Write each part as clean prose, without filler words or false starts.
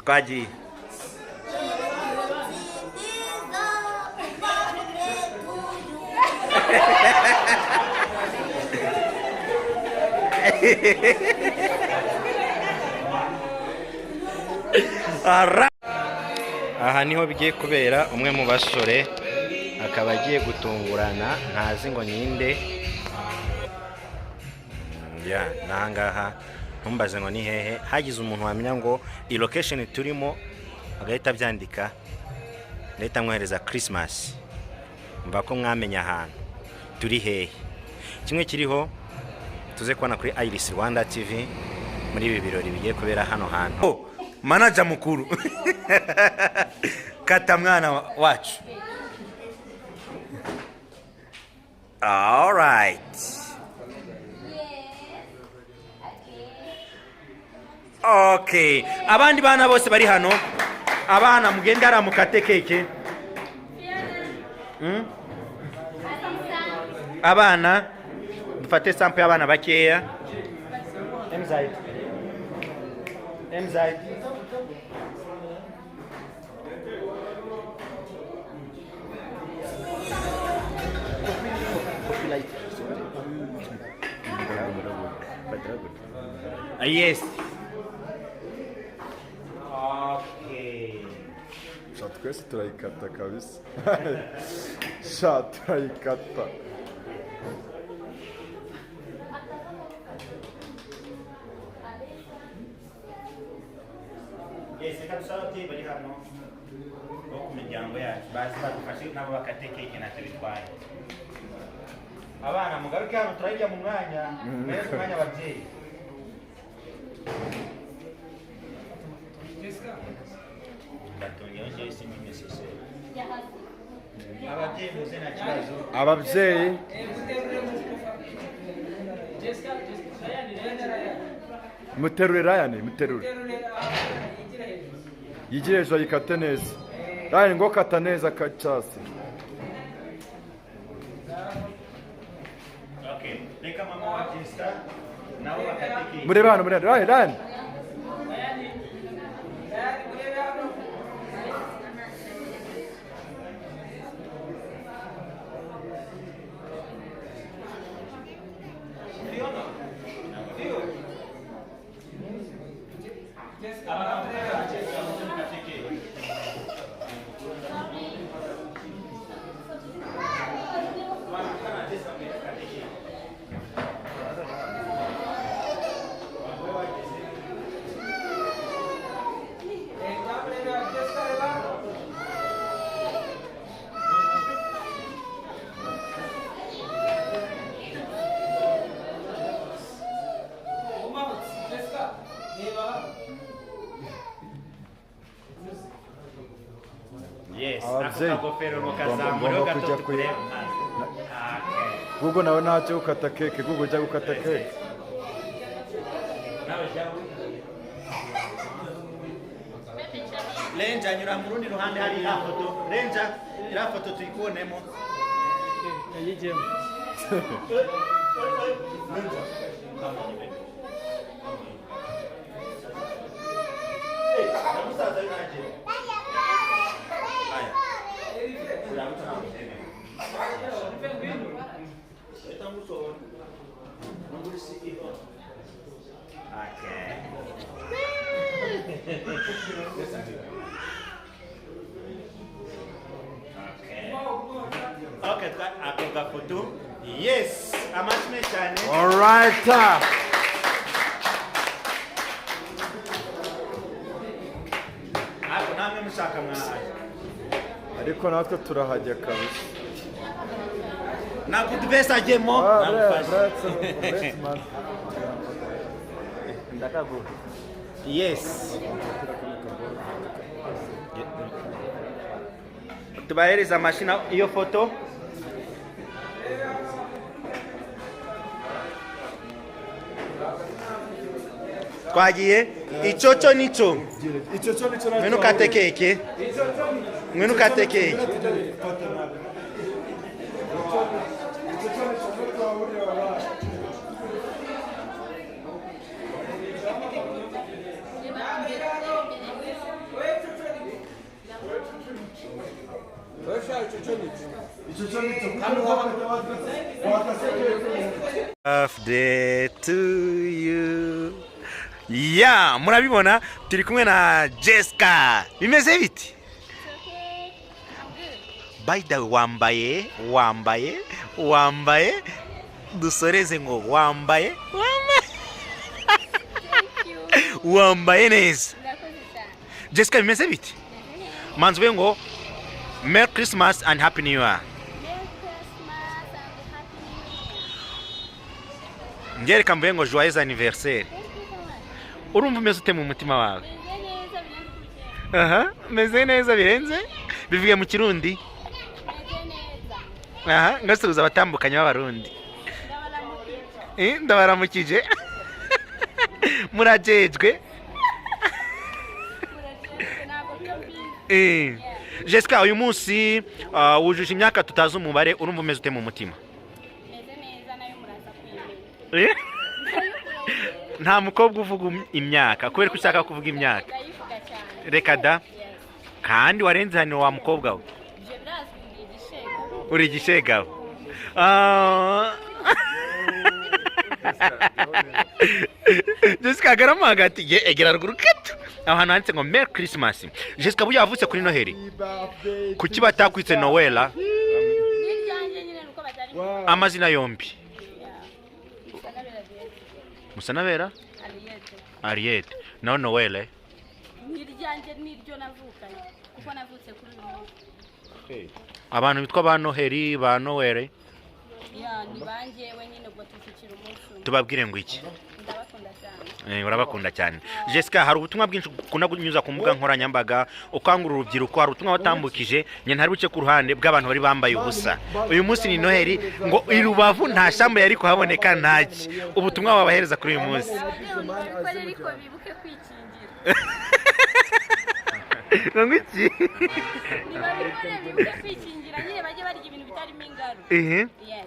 Twagiye. Aha niho bigiye kubera, umwe mu basore akaba agiye gutungurana, ntazi ngo ninde. Ya, n'ahangaha ntumbaze ngo ni hehe. Hagize umuntu wamenya ngo iyi location turimo agahita abyandika, ndahita amwohereza Christmas. Mva ko mwamenya ahantu turi hehe. Kimwe kiriho tuze kubona kuri Iris Rwanda TV muri ibi birori bigiye kubera hano hantu. Oh, manager mukuru, kata mwana wacu. Alright. Okay, abandi bana bose bari hano, abana mugende hariya mukate keke. Abana dufate sample y'abana bakeya. Emzaid. Emzaid. Yes. Okay. Sha, twese turayikata kabisa, sha, turayikata. Yes, reka dusabe ababyeyi bari hano bo ku miryango yacu bazi badufashe nabo bakate keke, ntacyo bitwaye. Abana mugaruke hano, turayirya mu mwanya, muhereze umwanya ababyeyi. Batongeyeho njyewe sindi necessaire. Ababyeyi muze, nta kibazo. Ababyeyi. Muterure Ryan, muterure. Yigire hejuru ayikate neza. Ryan, ngo kata neza kacasi. Okay, reka mama wa Jessica nabo bakate keke. Murebe hano, murebe Ryan, Ryan. Yes, ako Ababyeyi. kagofero mukazamura Ngomba gato kujya tukurebe. Okay. Gugu nawe ntacyo gukata keke, Gugu ujya gukata keke. Nawe jyawe. Lenja, nyura mu rundi ruhande hari iriya foto. Lenja, iriya foto tuyikubonemo. Yayigiyemo. Come on, baby. Hey, na musaza we nanjye. Aya. Urabutse ntabwo byemewe. Uhita ngusohora. Nubwo uri CEO. Okay. Okay. Okay, ako gafoto. Yes, amashyi menshi cyane. Alright. Ariko namwe mushaka mwahaye. Ariko natwe turahajya kabisa. Na good best ajyemo. Ah, Namufashe. man. Ndakaguha. Yes. Tubahereza amashyi iyo foto. Twagiye. Icyo cyo nico. Icyo cyo nicyo. Ngwino ukate keke. Ngwino ukate keke. Icyo cyo nicyo twahuriye wabaye. Icyo cyo nicyo kuko wakase keke. Birthday to you. Ya, murabibona turi kumwe na Jessica. Bimeze biti? By the way, wambaye, wambaye, wambaye, dusoreze ngo wambaye, wambaye. Thank you. Wambaye neza. Murakoze cyane. Jessica, bimeze biti? Manzi uvuge ngo Merry Christmas and Happy New Year. Merry Christmas and Happy New Year. Ngereka mvuge ngo joyeux anniversaire. Thank you so much. Urumva umeze ute mu mutima wawe? Meze neza birenze kubikeka. Aha, meze neza birenze. Bivuge mu Kirundi. Meze neza. Aha, ngasuhuza abatambukanye b'Abarundi. Ndabaramukije. Ndabaramukije. Murajejwe. Murajejwe, ntabwo byo mbizi. Jessica, uyu munsi wujuje imyaka tutazi umubare, urumva umeze ute mu mutima? Meze neza, nayo muraza kuyimenya. Nta mukobwa uvuga imyaka kubera ko ushaka kuvuga imyaka. Ndayivuga cyane. Reka da. Yes. Kandi warenze hano wa mukobwa we. Ibyo birazwi, ndi igishego. Uri igishegabo. Jessica, agaramo hagati ye, egera ruguru gato aho hantu handitse ngo Merry Christmas. Jessica, burya wavutse kuri Noheli, kuki batakwitse Noella? N'iryanjye nyine nuko batari. Amazina yombi. Musanabera Ariete. Musanabera Ariete. Ariete naho Noelle? N'iryanjye n'iryo navukanye kuko navutse kuri uyu munsi. Abantu bitwa ba Noheli, ba Noelle. Ya, ni banjyewe nyine, ubwo tuvukira umunsi umwe. Tubabwire ngo iki? Ndabakunda cyane. Urabakunda cyane. Jessica, hari ubutumwa bwinshi ukunda kunyuza ku mbuga nkoranyambaga ukangurira urubyiruko. Hari ubutumwa watambukije njye ntari buce ku ruhande bw'abantu bari bambaye ubusa. Uyu munsi ni Noheli, ngo i Rubavu nta shambo yari kuhaboneka ntaki. Ubutumwa wabahereza kuri uyu munsi? Ababyeyi ntibabikore, ariko bibuke kwikingira. Ngo iki? Ntibabikore, bibuke kwikingira nyine, bajye barya ibintu bitarimo ingaro. Yes.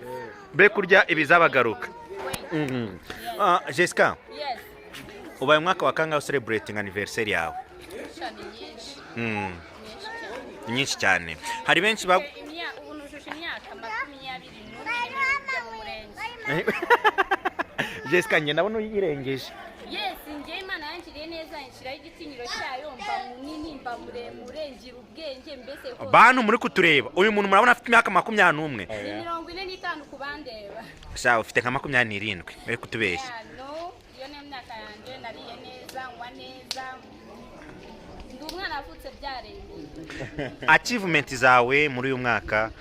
Be kurya ibizabagaruka. Wait. Ah, Jessica. Yes. Ubaye umwaka wa kangahe celebrating anniversary yawe? Sha, ni nyinshi. Nyinshi cyane. Ni nyinshi cyane. Hari benshi ba Ubu nujuje imyaka 21, nemerewe kujya mu murenge. Jessica, njye ndabona uyirengeje. Yes, njye Imana yangiriye neza, inshyiraho igitinyiro cyayo, mba munini, mba muremure, ngira ubwenge, mbese hose. Bantu muri kutureba, uyu muntu murabona afite imyaka 21. Ni 45 ku bandeba. Sha, ufite nka 27, bari kutubeshya. Yeah, no, iyo niyo myaka yanjye. Nariye neza, nywa neza, ndi umwana wavutse byarengeye. Achievement zawe muri uyu mwaka,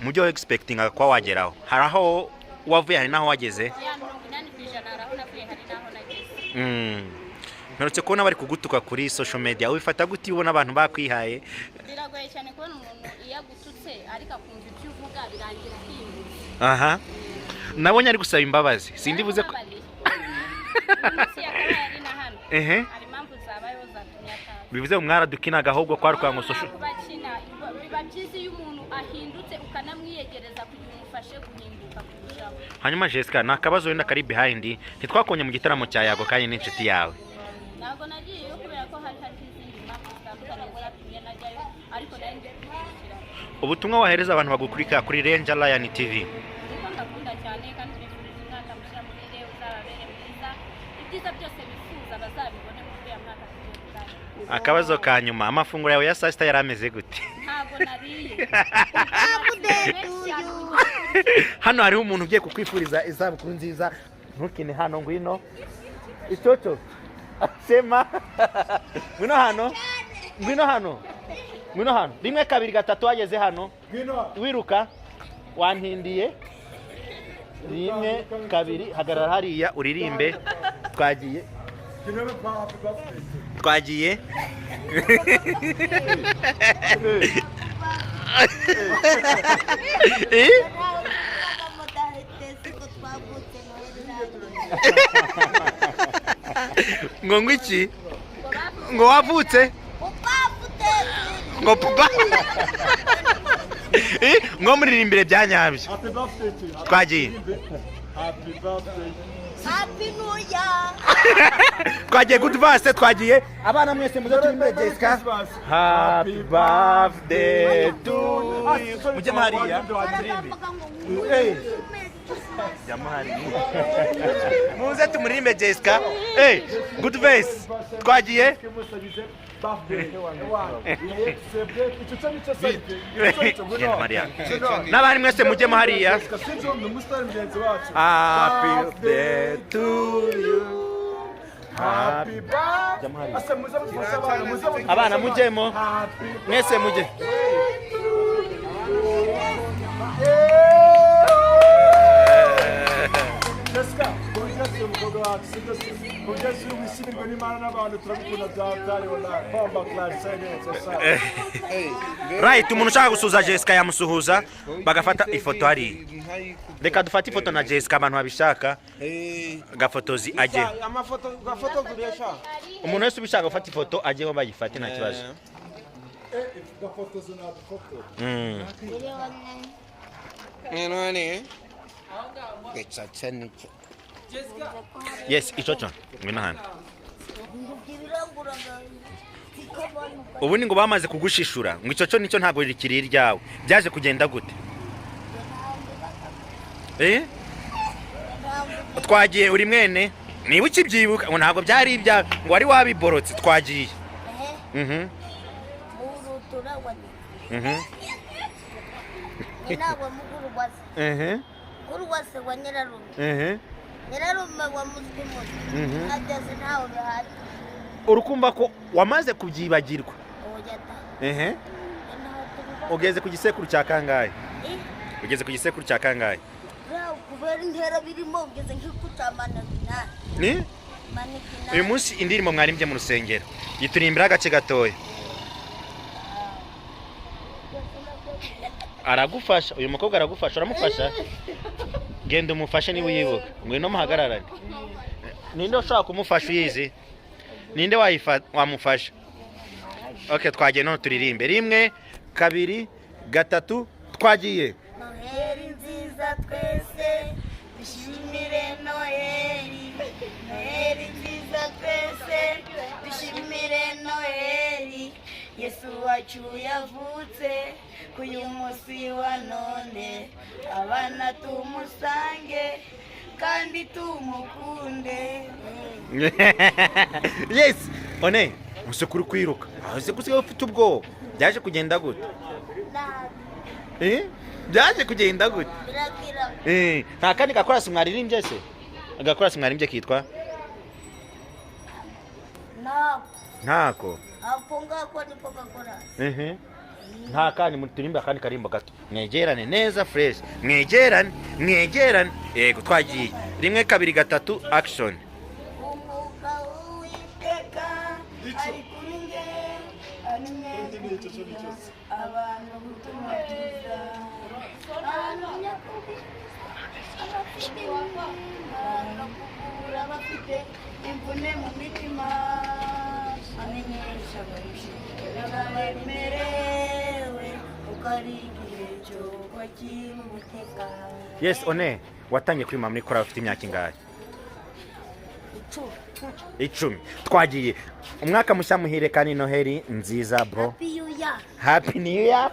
mu byo expectinga kuba wageraho, hari aho wavuye, hari n'aho wageze? Ya, 80%, hari aho navuye, hari n'aho nageze. Mperutse kubona bari kugutuka kuri social media. Wifata gute iyo ubona abantu bakwihaye? Biragoye cyane kubona umuntu iyo agututse, ariko akumva ibyo uvuga, birangira ahindutse. Aha nabonye ari gusaba imbabazi, sindi buze ko Yaramubabariye. Uyu munsi yakabaye ari na hano. Hari impamvu zabayeho zatumye ataza. Bivuze ngo mwaradukinaga, ahubwo kwari kwa ngo social Kubakina biba byiza iyo umuntu ahindutse ukanamwiyegereza kugira umufashe guhinduka kurushaho. Hanyuma Jessica, ni akabazo wenda kari behind: ntitwakonye mu gitaramo cya Yago kandi n'inshuti yawe. Ntabwo nagiyeyo kubera ko hari hariho izindi mpamvu zitandukanye zatumye najyayo, ariko nari ndi kubikurikirana. Ubutumwa wahereza abantu bagukurikira kuri Ranger Lion TV? Kuko ndakunda cyane kandi mbifurije umwaka mushya muhire, uzababere mwiza, ibyiza byose bifuza bazabibone muri uriya mwaka tugiye gutangira. Akabazo ka nyuma: amafunguro yawe ya saa sita yari ameze gute? Ntabwo nariye. Hano hariho umuntu ugiye kukwifuriza isabukuru nziza. Ntukine hano, ngwino icoco sema, ngwino hano, ngwino hano, ngwino hano. Rimwe, kabiri, gatatu, wageze hano. Ngwino. Wiruka wantindiye. Rimwe, kabiri, hagarara hariya uririmbe. Twagiye. Ngwino pa happy birthday. Twagiye. Eh? Twavutse Noheli. Ngo iki? Ngo wavutse ngo pupa. Ngo muririmbire bya nyabyo. Happy birthday to you. Twagiye. Happy birthday. Happy New Year. Twagiye, good verse, twagiye. Abana mwese muze turirimbe Jessica. Happy birthday to you. Mujye hariya turirimbe. Hey. Jyamo hariya, muze tumuririmbe Jessica. Hey, good verse, twagiye. Genda Mariya, n'abandi mwese mujyemo hariya. Happy birthday to you. Happy. Abana mujyemo mwese, mujye. Jessica, kubigeze umukobwa wacu, sibyo se? Kubigeze uri wishimirwe n'Imana n'abantu, turagukunda byatari wallahi. Bomba class neza sa. Right, umuntu ushaka gusuhuza Jessica yamusuhuza, bagafata ifoto hariya. Reka dufate ifoto na Jessica, abantu babishaka, gafotozi ajyeho. Amafoto gafoto guresha. Umuntu wese ubishaka gufata ifoto ajyeho bayifate, nta kibazo. Gafotozo nadufoto. None icyo. Yes, icyo cyo ngwino hano. Ubundi ngo bamaze kugushishura ngo icyo cyo nicyo, ntabwo rikiri iryawe, byaje kugenda gute? Eh, twagiye, uri mwene niba ukibyibuka, ngo ntabwo byari ibyawe, ngo wari wabiborotse. Twagiye. Murutura wa nyina wa mukuru wa se. Mukuru wa se wa nyirarume. Nyirarume wa mutwe mutwe. Ageze ntawe bihari. Urukumva ko wamaze kubyibagirwa? Oya da. Ntaho tubiba. Ugeze ku gisekuru cya kangahe? Eh, Ugeze ku gisekuru cya kangahe? Bro, kubera intera birimo ugeze nk'ikucamana Ni manikina. Uyu munsi indirimbo mwarimbye mu rusengero yiturimbira agace gatoya. Aragufasha uyu mukobwa, aragufasha, uramufasha. Genda umufashe niba uyibuka. Ngwino muhagararane. Ninde ushobora kumufasha uyizi? Ninde wamufasha? Okay, twagiye none, turirimbe. Rimwe, kabiri, gatatu, twagiye. Noheri nziza twese, dushimire Noheri. Noheri nziza twese, dushimire Noheri. Yesu wacu yavutse k'uyu munsi wa none. Abana tumusange kandi tumukunde. Yes, one use kuri kwiruka aho se kusigaye ufite ubwoba, byaje kugenda gute? Eh, byaje kugenda gute? Biragira. Eh, nta kandi gakorasi mwaririmbye se? Agakorasi mwaririmbye kitwa? Ntabwo. Ntako? Ako ngako niko gakora. Nta kandi muturirimbe akandi karimbo gato. Mwegerane neza, fresh, mwegerane, mwegerane. Yego, twagiye. Rimwe, kabiri, gatatu, action. Umwuka w'Uwiteka ari kuri nge, ari abantu ubutumwa bwiza, ahamya abafite intimba no kuvura abafite imvune mu mitima, amenyesha abarushye n'abaremerewe kuko ari igihe cyo kwakira Uwiteka. Yes, one watangiye kuririmba muri korali ufite imyaka ingahe? 10. 10. Twagiye. Umwaka mushya muhire kandi Noheli nziza, bro. Happy New Year. Happy New Year.